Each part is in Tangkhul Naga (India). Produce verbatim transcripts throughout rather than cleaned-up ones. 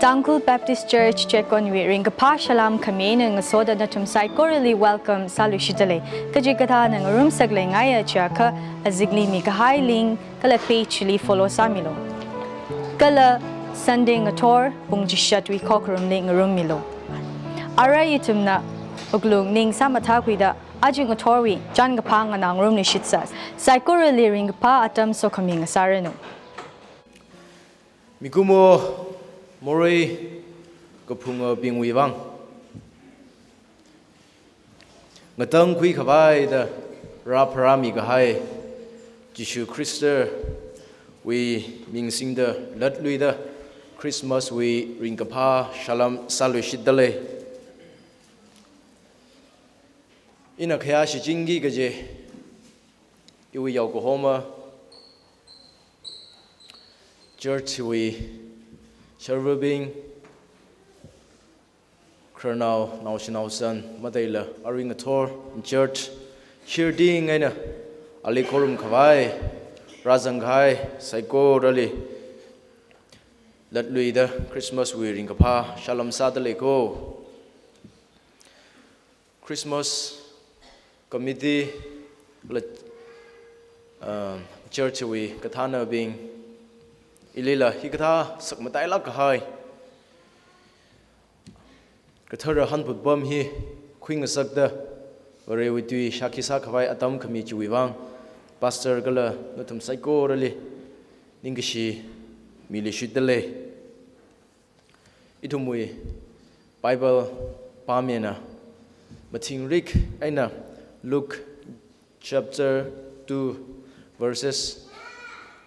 Tangkhul Baptist Church Chekonwui ringkaphā salām khami eina ngasoda nathum saikorali welcome sāluishitdalei. Kachikathāna ngarumsak leingaiya chiakha azingli mikahai link kala page li follow sāmilu. Kala Sunday ngathor pung chishatwui khokharumli ngarummilu. Ara ithumna wuklung ning sāmathākhuida aja ngathorwui chānkaphā nganā ngarumluishitsa. Saikorali ringkaphā atam sokhami ngasāranu. Mikumo morei kaphungabingwui vang ngatangkhui khavai da rāpharāmi kahai Jishu Khristawui ming singda latluida Christmas wui ringkaphā salām sāluishitdalei. Ina khayā shichinki kaje iwui yaokahoma church wui sharvabing, khararnao, naoshi naosan, mataila arui ngathor church shirding eina ali khorum khavai, rāzang kahai saikorali latluida Christmas wui ringkaphā salām sādalei ko. Christmas committee la, um, church wui kathānabing, ilila hikathā sakmatailāk kahai kathara hanphut pam hi khuingasakda Varewui tui shākhi sākhavai atam khami chiwui vang pastor kala nathum saikorali ningkashi miluishitdalei. Ithumwui Bible pāmina mathingrik eina Luke chapter two verses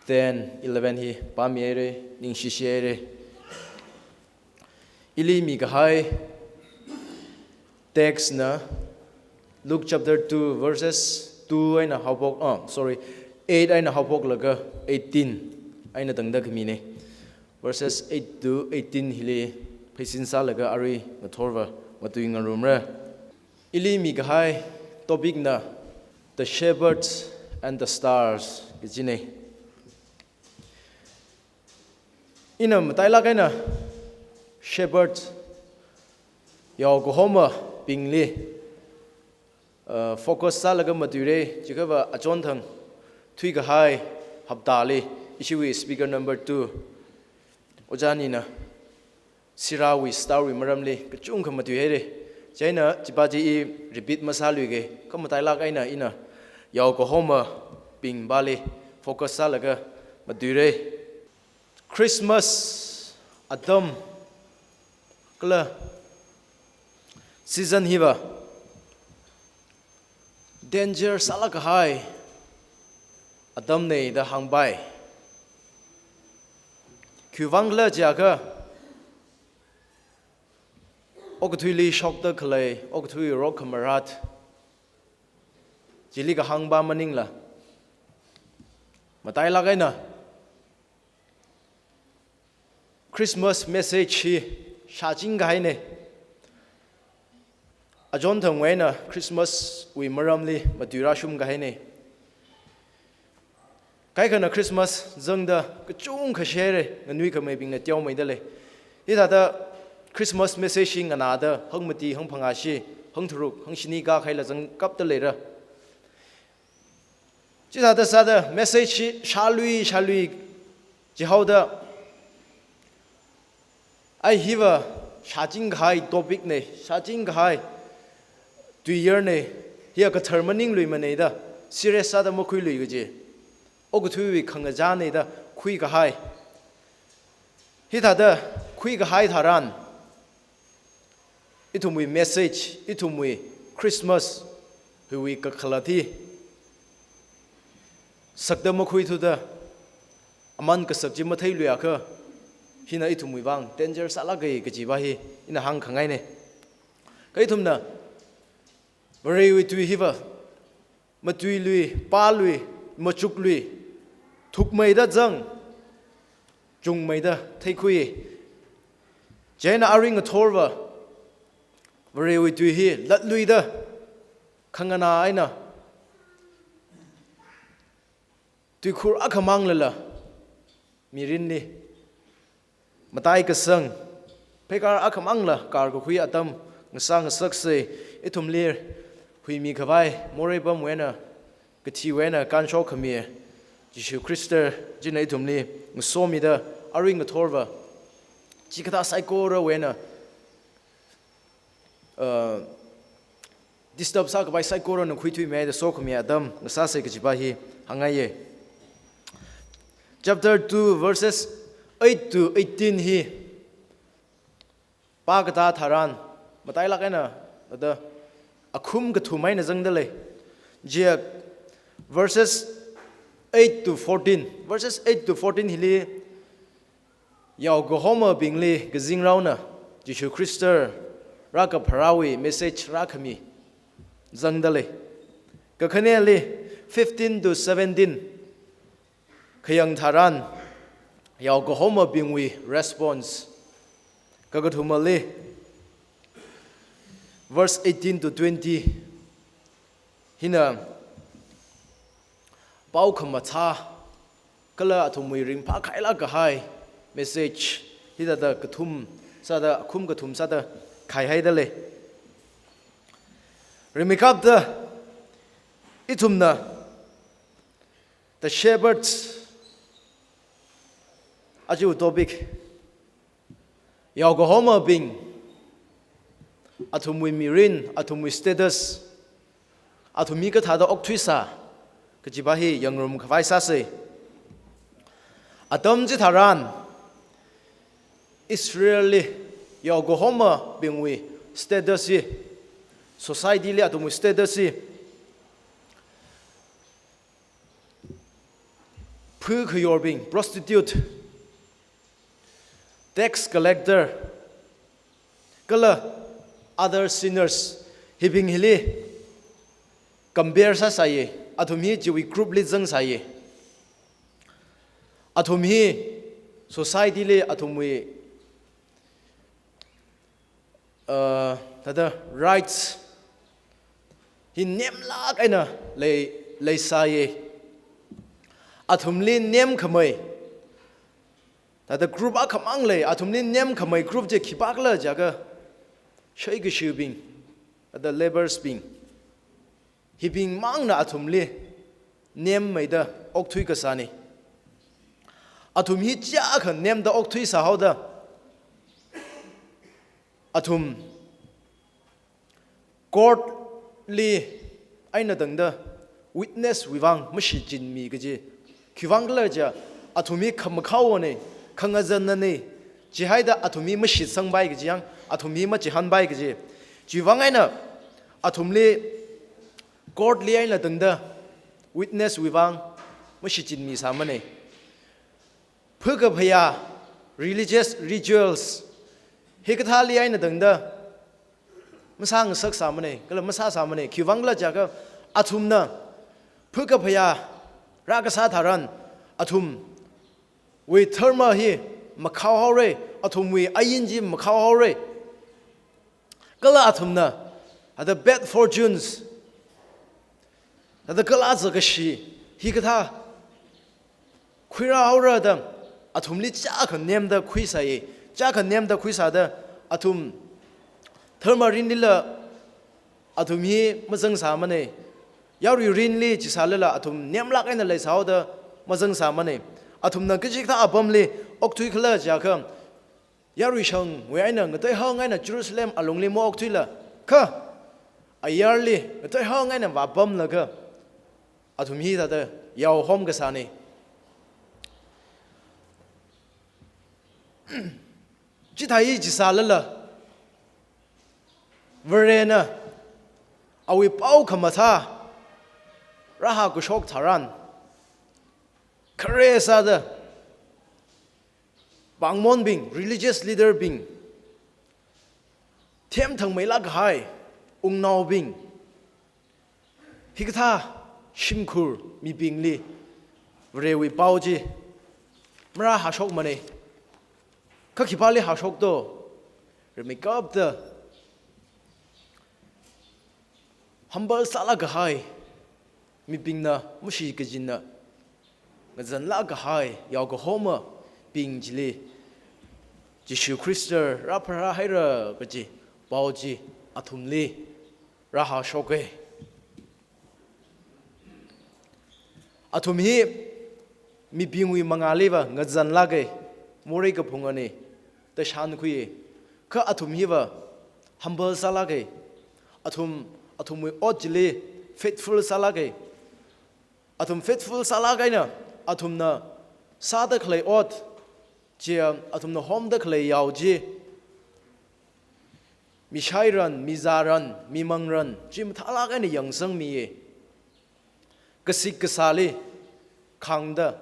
ten, eleven hi pāmihaira, ningshishihaira. Ili mikahai text na Luke chapter two verses two eina haophok, ah, sorry, eight eina haophoklaga eighteen eina tangda khamina. Verses eight to eighteen hili pheisin sālaga arui ngathorva matui ngarumra. Ili mikahai topic na The Shepherds and the Stars kajina. Ina matailāk eina shepherd, yaokahomabingli, uh, focus sālaga matuira, chiakhava achonthang thuikahai haptali, ishiwui speaker number two, Ojā Nina, Sirāwui star wui maramli kachungkha matuihaira. Chieina chipa chi i repeat masāluiga, kha matailāk eina ina yaokahomabing pali focus sālaga matuira. Christmas atam kala season hiva danger sālāk kahai atamna da hāngpai. Khiwuivang khala chiakha, okathuili shokda khalei, okathui rokhamarat chili kahāngpa maningla, matailāk eina Christmas message hi shāching kahaina. Achonthangwui eina Christmas wui maramli matuirāshung kahaina. Kaikhana Christmas zangda kachungkha share nganuikhameibingna teomeidalei. Hithāda Christmas message hi nganāda hangmati, hangphangā shi, hangtharuk, hangshini kākahaila zangkapda leira. Chithāda sāda message hi shālui shālui jihaoda, ai hiva shāching kahai topic na, shāching kahai tuiyarna, hiya kathar maningluimana da serious sāda makhuilui kaji, okathuiwui khangachāna da khuikahai. Hithāda khuikahai tharan, ithumwui message, ithumwui Christmas hiwui kakhalat hi sakda makhuithuda, aman kasak chi matheiluiakha, hina ithumwui vang danger sālāka kajipa hi ina hāngkhangaina. Kha ithumna Varewui tui hiva matuilui, pālui, machuklui, thukmeida zang, chungmeida theikhui. Chieina arui ngathorva Varewui tui hi latluida, khanganā eina tuikhur akhamang lala, mirinli matai kasang, Pheikar akhamangla karkakhui atam ngasā ngasaksei, ithumli huimi khavai, morei pamwui eina, kathiwui eina kanshok khami Jishu Khrista china ithumli ngasomida, arui ngathorva chikathā saikorawui eina, uh, disturb sākhavai saikorana khuithuimeida sokhami atam ngasāsei kajipa hi hāngngaiye. Chapter two, verses eight to eighteen hi pākatā tharan, matailāk eina, ada akhum kathum eina zangdalei. Chiya verses eight to fourteen, verses eight to fourteen hili yaokahomabingli kazingraona Jishu Khrista rākapharāwui message rākhami zangdalei. Kakhaneli fifteen to seventeen khayang tharan, yaokahomabingwui response. Kakathumali, verse eighteen to twenty hina pao khamathā kala athumwui ringphākhailāk kahai message hithāda kathum sāda, akhum kathum sāda khaihaidalei. Rimeikapta ithumna The Shepherds, aja topic, yaokahomabing, athumwui mirin, athumwui status, athum hi kathāda okthuisā kajipa hi yangngarum khavai sāsei. Atam chitharan Israelli yaokahomabingwui status hi, society li athumwui status hi, phu khayorbing, prostitute, tax collector, kala other sinners, hibing hili compare sāsāye, athum hi chiwui group li zangsāye. Athum hi society li athumwui, uh, thāda rights hi nemlāk eina lei, leisāye. Athumli nemkhamei, thāda group akhamang lei, athumli nemkhamei group chi khipākhala jiakha, sheikashibing, thāda labourers bing, hibingmangna athumli nemmeida okthui kasāne. Athum hi chiyākha nemda okthuisāhaoda, athum court li eina tangda witness wui vang mashichinmi kaji. Khiwuivang khala jiakha athum hi khamakhaowane, khangazanane, chihaida athum hi mashitsangpai kaji yang, athum hi machihānpai kaji. Chiwuivang eina athumli court li eina tangda witness wui vang mashichinmi sāmane. Phukaphayā religious rituals hikathāli eina tangda masāngasak sāmane, kala masāsāmane. Khiwuivang khala jiakha athumna phukaphayā rākasā tharan athumwui dharma hi makhaohaore, athumwui ain chi makhaohaore. Kala athumna, thāda bad fortunes, thāda kala zakashi, hikathā khuirāhaora da, athumli chiyākha nemda khuisāye, chiyākha nemda khuisāda, athum dharma rinlila athum hi mazangsāmane. Yarui rinli chisālala athum nemlāk eina leisāhaoda mazangsāmane. Athumna kachikathā apamli okthuikhala jiakha, yaruishangwui eina ngateihang eina Jerusalem alungli maokthuila, kha ayarli ngateihang eina vāpamlaga athum hi thāda yaohom kasāne. Chithāi chisālala, Varena awui pao khamathā rāhākashok tharan, khare sāda pāngmonbing, religious leader bing, themthangmeilāk kahai wungnaobing, hikathā shimkhur mibingli Varewui pao chi marāhāshokmane. Kha khipāli hāshokto? Rimeikapta humble sālāk kahai mibingna, mashikachinna ngazanlāk kahai yaokahomabing chili Jishu Khrista rāpharāhaira kaji pao chi athumli rāhāshoka. Athum hi mibingwui mangāliva ngazanlāka, morei kaphungana da shānkhuiya. Kha athum hiva humble sālāka. Athum, athumwui ot chili faithful sālāka. Athum faithful sālāk eina athumna sāda khalei ot, chi athumna homda khalei yao chi, mishairan, mizāran, mimangran chi mathālāk eina yangsangmiya. Kasik kasāli khāngda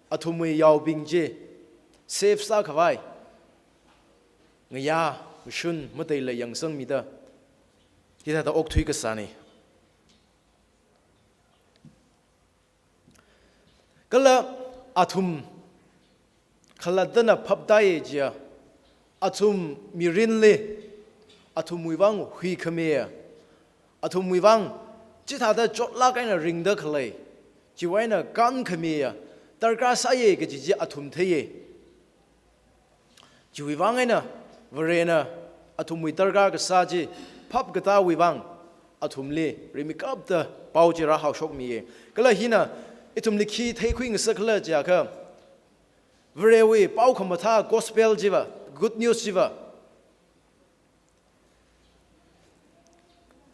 athumwui yaobing chi save sākhavai ngayā mashun mateila yangsangmida hithāda okthui kasāna. Kala athum khalattana phaptāya chiya, athum mirinli athumwui vang huikhamiya, athumwui vang chithāda chotlāk eina ringda khalei, chiwui eina kānkhamiya darkar sāya kaji chi athum theiya. Chiwui vang eina Varena athumwui darkar kasā chi phapkatāwui vang athumli rimeikapta pao chi rāhāshokmiya. Kala hina ithumli khi theikhui ngasakkhala chiakha, Varewui pao khamathā gospel chiva, good news chiva,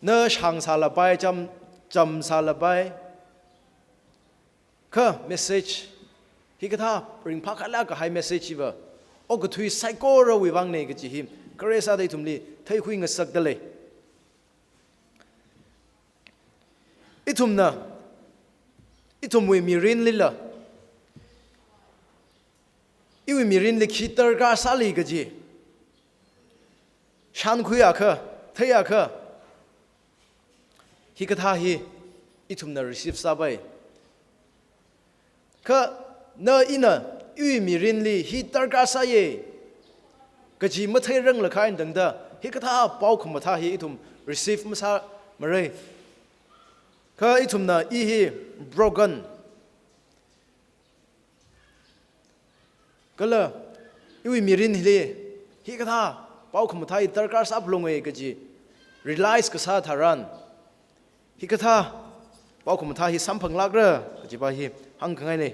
na shāngsālapai, cham, chamsālapai, kha message hikathā ringphākhailāk kahai message hiva okathui saikorawui vangna kaji hi khare sāda ithumli theikhui ngasakda lei. Ithumna ithumwui mirinlila, iwui mirinli khi darkar sāli kaji shānkhuiakha, theiakha, hikathā hi ithumna receive sāpai. Kha na ina iwui mirinli hi darkar sāya kaji matheiranglakha eina tangda hikathā pao khamathā hi ithum receive masāmara. Kha ithumna i hi broken, kala iwui mirin hili hikathā pao khamathā hi darkar sāphalunga kaji realize kasā tharan, hikathā pao khamathā hi samphanglākra kajipa hi hāngkhangaina.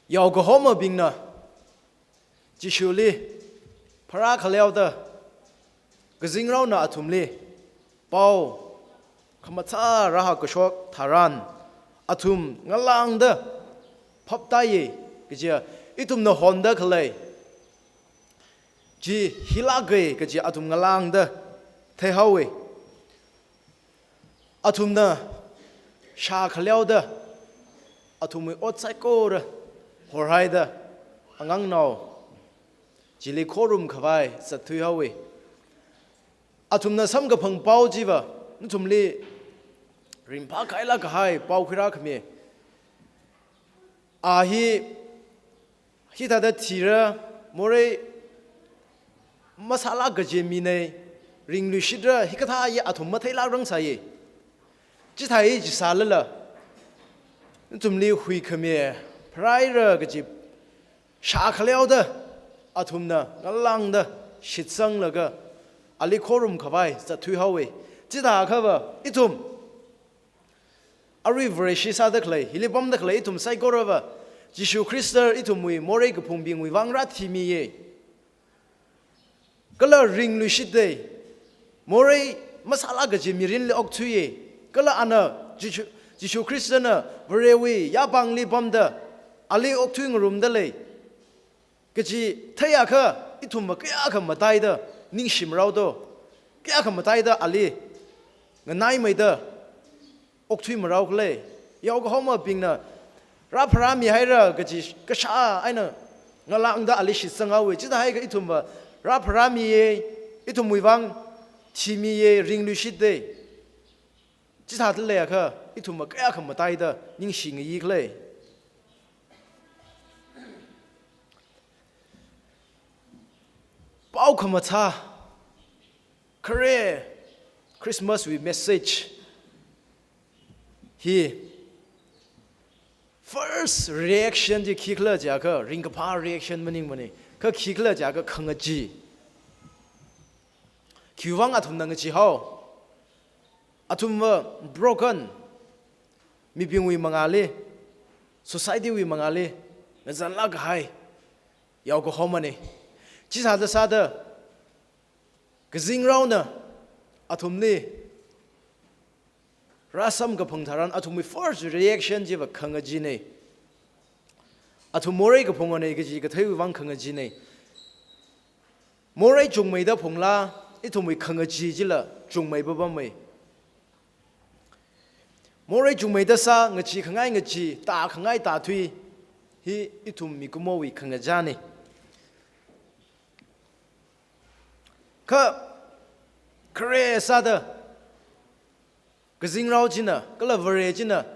Yaokahomabingna Jishuli pharākhaleoda, kazingraona athumli pao khamathā rāhākashok tharan, athum ngalāngda phaptāya kajiya, ithumna honda khalei chi hilāka kaji athum ngalāngda theihaowa. Athumna shākhaleoda, athumwui ot saikora horhaida, angangnao chili khorumkhavai zatthuihaowa. Athumna samkaphang pao chiva nathumli ringphākhailāk kahai pao khuirākhami. A hi hithāda thira, morei masālāk kaji mina, ringluishitra, hikathā hi athum matheilākrangsāya. Chithāi chisālala, nathumli huikhami pharāra kaji shākhaleoda, athumna ngalāngda shitsanglaga ali khorumkhavai zatthuihaowa. Chithākhava ithum arui Vareshi sāda khalei, hili pamda khalei ithum saikorava, Jishu Khrista ithumwui morei kaphungbingwui vang rāthimiya. Kala ringluishita, morei masālāk kaji mirinli okthuiya. Kala ana Jishu, Jishu Khristana Varewui yāpāngli pamda ali okthui ngarumda lei kaji theiakha, ithumva kayākha mataida ningshimaraodo, kayākha mataida ali nganaimeida okthuimarao khala. Yaokahomabingna rāpharāmihaira kaji kashā eina ngalāngda ali shitsanghaowa. Chithāhaiakha ithumva rāpharāmiya, ithumwui vang thimiya, ringluishita. Chithāda leiakha, ithumva kayākha mataida ningshingayi khala. Pao khamathā, khare Christmas wui message hi First reaction chi khikhala jiakha, ringkaphā reaction maningmana. Kha khikhala jiakha khangachee. Khiwuivang athumna ngacheehao? Athumva broken, mibingwui mangāli, society wui mangāli ngazanlāk kahai yaokahomana. Chisāda sāda, kazingraona athumli rāsamkaphang tharan athumwui first reaction chiva khangacheena. Athum morei kaphungana kaji katheiwui vang khangacheena. Morei chungmeida phungla, ithumwui khangachee chila chungmei papama. Morei chungmeida sā, ngachee khangai ngachee, tā khangai tāthui, hi ithum mikumowui khangachāna. Kha khare sāda, kazingrao china, kala Vare china,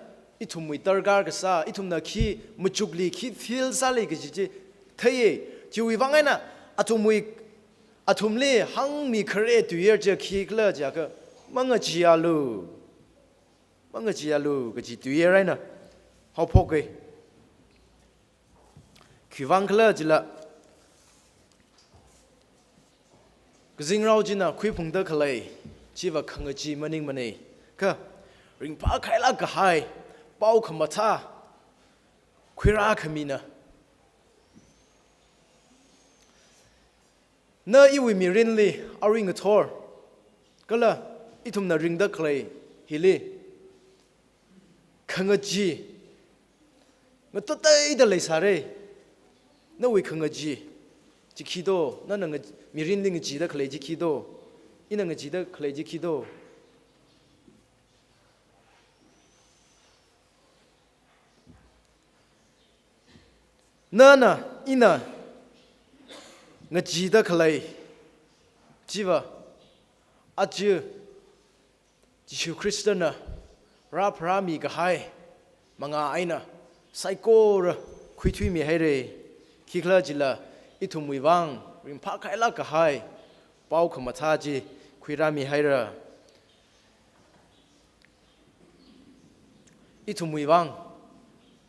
ithumwui darkar kasā, ithumna khi machukli, khi feel sāli kaji chi theiya. Chiwui vang eina athumwui, athumli hāngmi khare tuiyar chi khikhala jiakha, mangacheealu, mangacheealu kaji tuiyar eina haophoka. Khiwuivang khala jila, kazingrao china khuiphungda khalei chiva khangachee maningmana. Kha ringphākhailāk kahai pao khamathā khuirākhamina. Na iwui mirinli arui ngathor, kala ithumna ringda khalei hili khangachee ngatuteida leisāra. Nawui khangachee chi khi do, nana nga-, mirinli ngacheeda khalei chi khi do, ina ngacheeda khalei chi khi do. Nana, ina ngacheeda khalei chiva, aja Jishu Khristana rāpharāmi kahai mangā eina saikora khuithuimi haira. Khikhala jila, ithumwui vang ringphākhailāk kahai pao khamathā chi khuirāmi haira. Ithumwui vang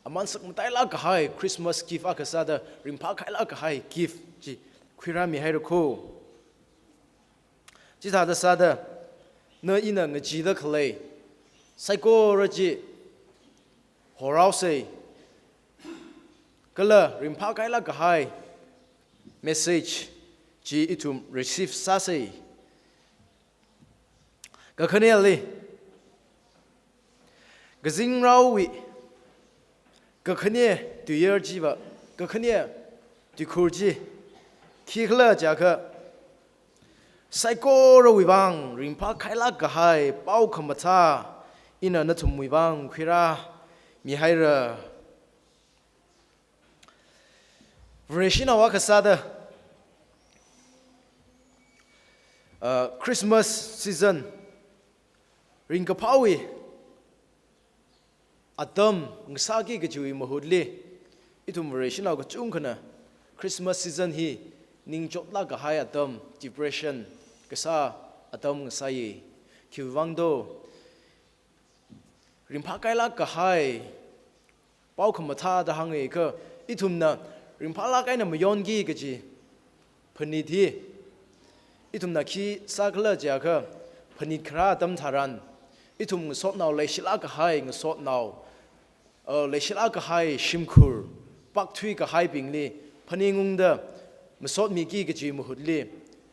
aman sakmatailāk kahai Christmas gift akha sāda, ringphākhailāk kahai gift chi khuirāmi haira kho. Chithāda sāda, na ina ngacheeda khalei saikora chi horhaosa, kala ringphākhailāk kahai message chi ithum receive sāsa. Kakhaneli, kazingraowui kakhane tuiyar chiva, kakhane tuikhur chi khikhala jiakha, saikorawui vang ringphākhailāk kahai pao khamathā ina nathumwui vang khuirāmi haira. Vareshinao akha sāda, uh, Christmas season, ringkaphāwui atam ngasāki kajiwui mahutli, ithum Vareshinao kachungkhana Christmas season hi ningchotlāk kahai atam, depression kasā atam ngasāya. Khiwuivang do, ringphākhailāk kahai pao khamathā da hānga kha, ithumna ringphālāk eina mayonki kaji phanit hi, ithumna khi sākhala jiakha, phanit kharā atam tharan, ithum ngasotnao, leishilāk kahai ngasotnao, uh, leishilāk kahai shimkhur, pakthui kahaibingli phaningungda masotmiki kaji mahutli,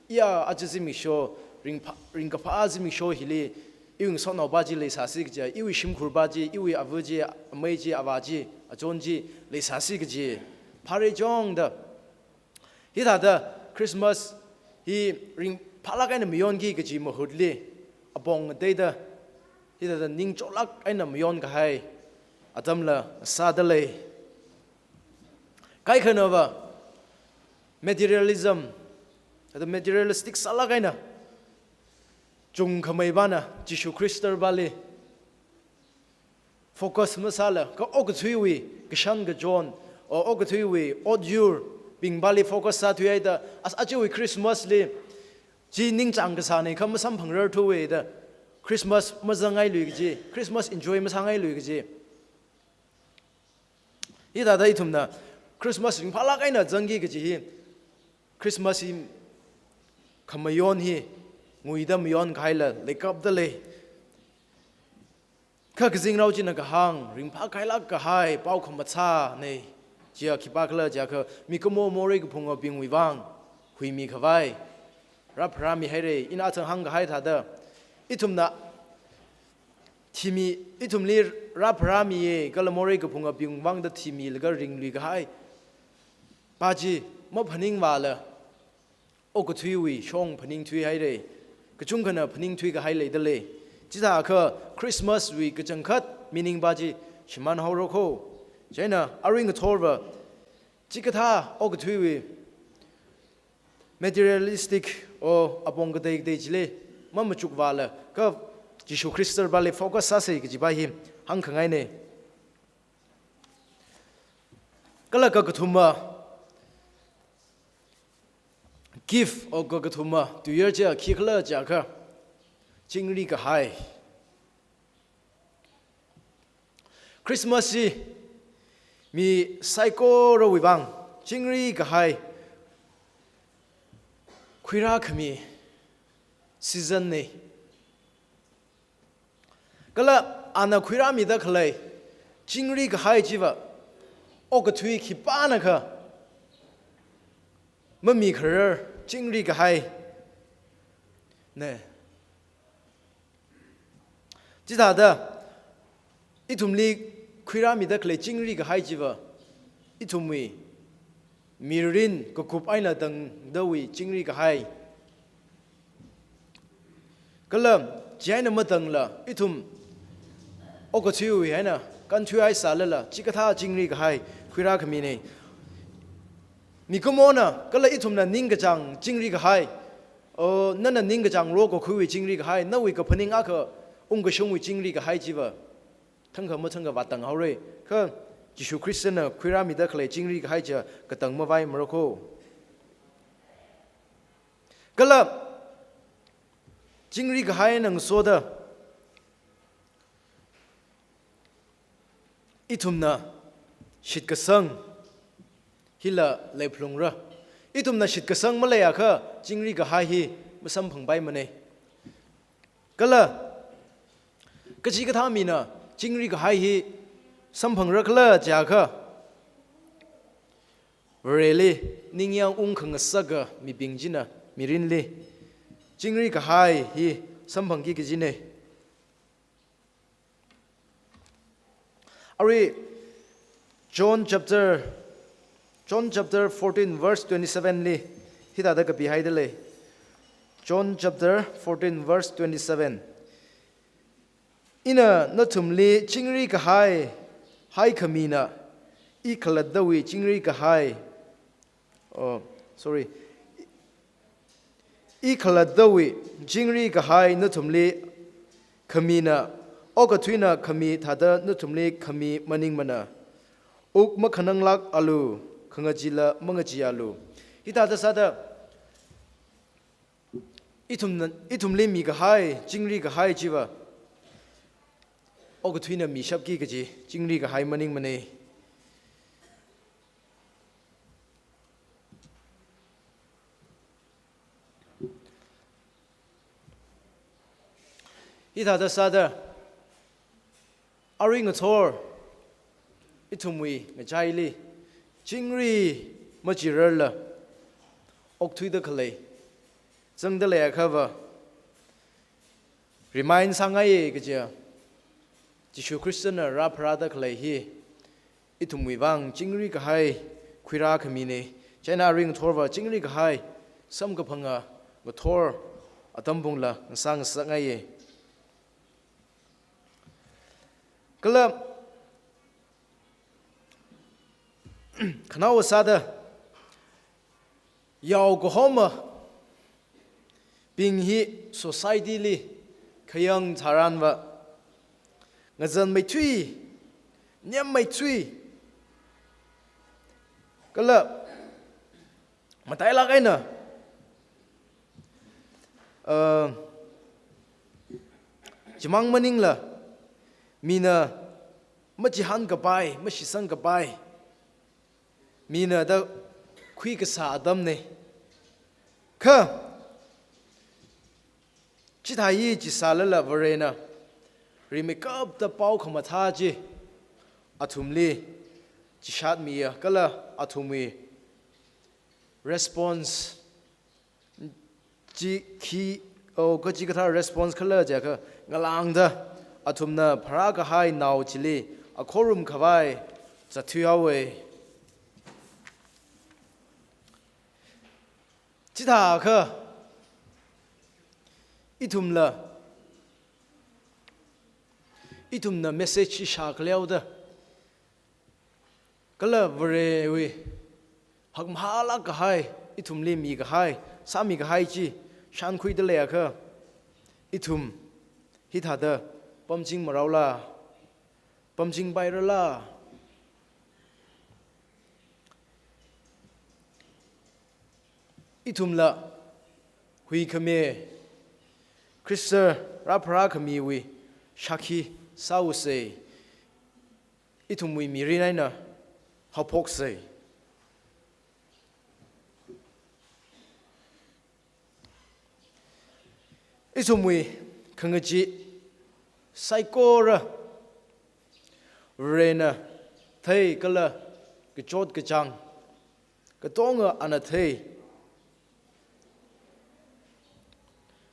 iya aja zimiksho, ringphā, ringkaphā zimiksho hili, iwui ngasotnaopa chi leisāsi kaji, iwui shimkhurpa chi, iwui ava chi, amei chi, avā chi, achon chi leisāsi kaji phāra chongda, hithāda Christmas hi ringphālāk eina mayonki kaji mahutli, apong ngateida hithāda ningchotlāk eina mayon kahai atamla sāda lei. Kaikhanava materialism, thāda materialistic sālāk eina chungkhameipana Jishu Khristapali focus masāla, kha okathuiwui kashan kachon, o okathuiwui otyurbingpali focus sāthuihaida, as-, ajawui Christmas li chi ningchāng kasāna kha masamphangrarthuwa da, Christmas mazangngailuiki kaji, Christmas enjoy masāngailuiki kaji. Hithāda ithumna Christmas ringphālāk eina zangki kaji hi, Christmas hi khamayon hi nguida mayon kahaila leikapda lei. Kha kazingrao china kahāng, ringphākahailāk kahai pao khamathānei. Chiya khipākhala jiakha, mikumo morei kaphungabingwui vang huimi khavai rāpharāmi hairei, ina athang hāngkahai thāda. Ithumna thimi, ithumli rāpharāmiye, kala morei kaphungabing vangda thimilaga ringlui kahai pa chi maphaningvāla, okathuiwui shong phaningthui hairei, kachungkhana phaningthui kahai leida lei. Chithākha Christmas wui kachangkhat meaning pa chi shimānhaora kho. Chieina arui ngathorva chikathā okathuiwui materialistic or apong katei katei chili mamachukvāla, kha Jishu Khrista pali focus sāsei kaji pa hi hāngkhangainei. Kala kakathuma gift or kakathuma tuiyar chiya khikhala jiakha, chingri kahai. Christmas hi mi saikorawui vang chingri kahai khuirākhami season nei. Kala ana khuirāmida khalei chingri kahai chiva, okathui khipānakha mamikharar chingri kahai nei. Chithāda ithumli khuirāmida khalei chingri kahai chiva, ithumwui mirin kakup eina tangdawui chingri kahai. Kala chieina matangla, ithum okathuiwui eina kānthuihai sālala, chikathā chingri kahai khuirākhaminei. Mikumona kala ithumna ningkachāng chingri kahai, o, nana ningkachāng rokakhuiwui chingri kahai, nawui kaphaning akha ungkashungwui chingri kahai chiva thangkha mathangkha vātanghaorei. Kha Jishu Khristana khuirāmida khalei chingri kahai chiya katang mavaimara kho. Kala chingri kahai eina ngasoda ithumna shitkasang hila leiphalungra. Ithumna shitkasang maleiakha chingri kahai hi masamphangpaimanei. Kala kachikathā mina chingri kahai hi samphangra khala jiakha, Vareli ningyāng ungkhangasaka mibing china mirinli chingri kahai hi samphangki kajinei. Arui John chapter, John chapter fourteen verse twenty-seven li hithāda kapihaida lei. John chapter fourteen verse twenty-seven. Ina nathumli chingri kahai haikhamina, I khalattawui chingri kahai, oh, sorry. I khalattawui chingri kahai nathumli khamina, okathuina khami thāda nathumli khami maningmana. Wuk makhananglākalu, khangachila mangacheealu. Hithāda sāda ithumna, ithumli mikahai chingri kahai chiva okathuina mishapki kaji chingri kahai maningmanei. Hithāda sāda, arui ngathor ithumwui ngachaili chingri machirarla okthuida khalei zangda leiakhava, remind sāngaiye kajiya, Jishu Khristana rāpharāda khalei hi ithumwui vang chingri kahai khuirākhaminei. Chieina arui ngathorva chingri kahai samkaphanga ngathor atam pungla ngasā ngasakngaiye. Kala khanaowa sāda, yao kahomabing hi society li khayang tharanva ngazanmeithui, nyammeithui, kala matailāk eina, uh, chimang maningla mina machihānkapai, mashitsangkapai, mina da khuikasā atamna. Kha chithāi chi sālala Varena rimeikapta pao khamathā chi athumli chishatmiya, kala athumwui response chi khi, o, kachikathā response khala jiakha, ngalāngda athumna pharākahai nao chili akhorum khavai zatthuihaowa. Chithākha ithumla, ithumna message chi shākhaleoda, kala Varewui hakmahālāk kahai, ithumli mikahai, sāmikahai chi shānkhuida leiakha, ithum hithāda pamching maraola, pamching pairala? Ithumla huikhami Khrista rāpharākhamiwui shākhi sāusa, ithumwui mirin eina haophoksa. Ithumwui khangachee saikora Varena thei kala kachot kachāng katonga ana thei.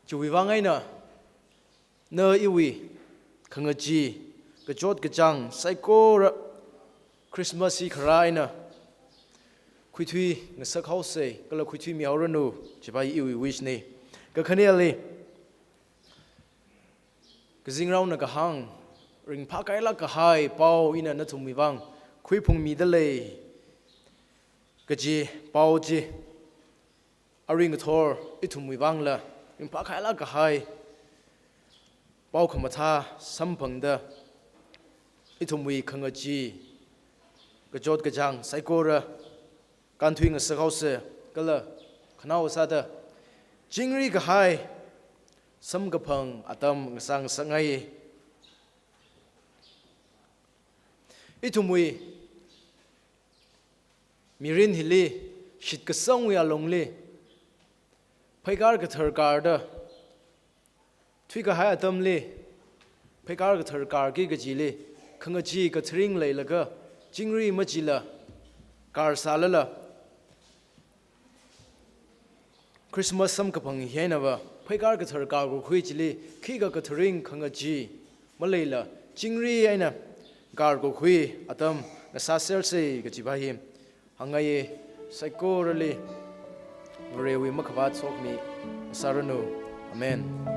Chiwui vang eina na iwui khangachee kachot kachāng saikora Christmas hi kharā eina khuithui ngasakhaosa, kala khuithuimihaoranu, chiva iwui wish na. Kakhaneli, kazingraona kahāng ringphākahailāk kahai pao ina nathumwui vang khuiphungmida lei kaji pao chi, aring ngathor ithumwui vangla ringphākahailāk kahai pao khamathā samphangda, ithumwui khangachee kachot kachāng saikora kānthui ngasakhaosa, kala khanao sāda chingri kahai samkaphang atam ngasā ngasakngai. Ithumwui mirin hili shitkasangwui alungli pheikar kathar karda, thuikahai atamli pheikar kathar karki kajili khangachee katharing leilaga, chingri machila karsālala, Christmas samkaphang hi einava pheikar kathar karkakhui chili khikha katharing khangachee maleila chingri eina karkakhui atam ngasāsersa kajiva hi hāngngaiya. Saikorali Varewui makhavāt sokhami ngasāranu. Amen.